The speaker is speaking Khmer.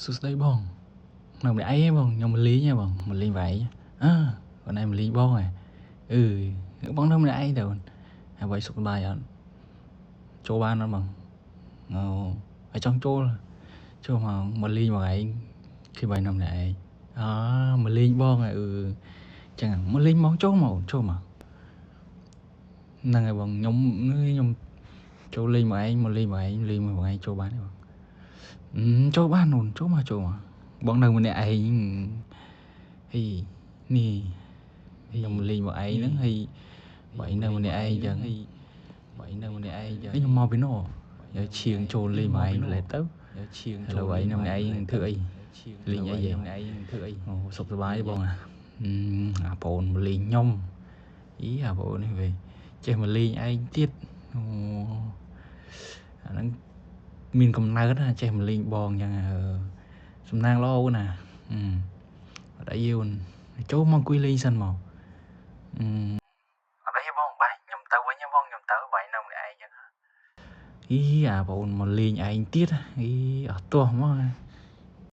សួស្តីបងនៅម្នាក់ឯងហ៎បងខ្ញុំមកលេងហ៎បងមកលេងវាយអើបងឯងមកលេងបងហ៎អឺបងនៅម្នាក់ឯងទៅហើយបើសុខសប្បាយអត់ចូលបានអត់បងអូហើយចង់ចូលចូលមកមកលេងបងឯងគឺបាយនៅម្នាក់ឯងអើមកលេងបងហ៎អឺចឹងមកលេងមកចូលមកចូលមកហ្នឹងហើយបងខ្ញុំខ្ញុំចូលលេងមកឯងមកលេងមកឯងលេងមកឯងចូលបានទេបងចូលបានអូនចូលមកចូលមកបងនៅម្នាក់ឯងហីនេះខ្ញុំលេងមកឯងហ្នឹងហើយបើឯងនៅម្នាក់ឯងចឹងបើឯងនៅម្នាក់ឯងចឹងខ្ញុំមកពីនោះយកឈៀងចូលលេងមកឯងផ្លែទៅយកឈៀងចូលឥឡូវឯងនៅម្នាក់ឯងធ្វើអីលេងអីឯងម្នាក់ឯងធ្វើអីអូសុខសប្បាយបងអាអាបងមកលេងខ្ញុំអីអាបងនេះវិញចេះមកលេងឯងទៀតអូអាហ្នឹងមានកំណើតណាចេះមកលេងបងអញ្ចឹងសំណាងល្អអូនណាអត់អីអូនចូលមកអង្គុយលេងសិនមកអឺអត់អីបងបាយខ្ញុំទៅវិញបងខ្ញុំទៅបាយនៅម្នាក់ឯងចឹងអីអាបងមកលេងឯងទៀតអីអត់ទាស់មក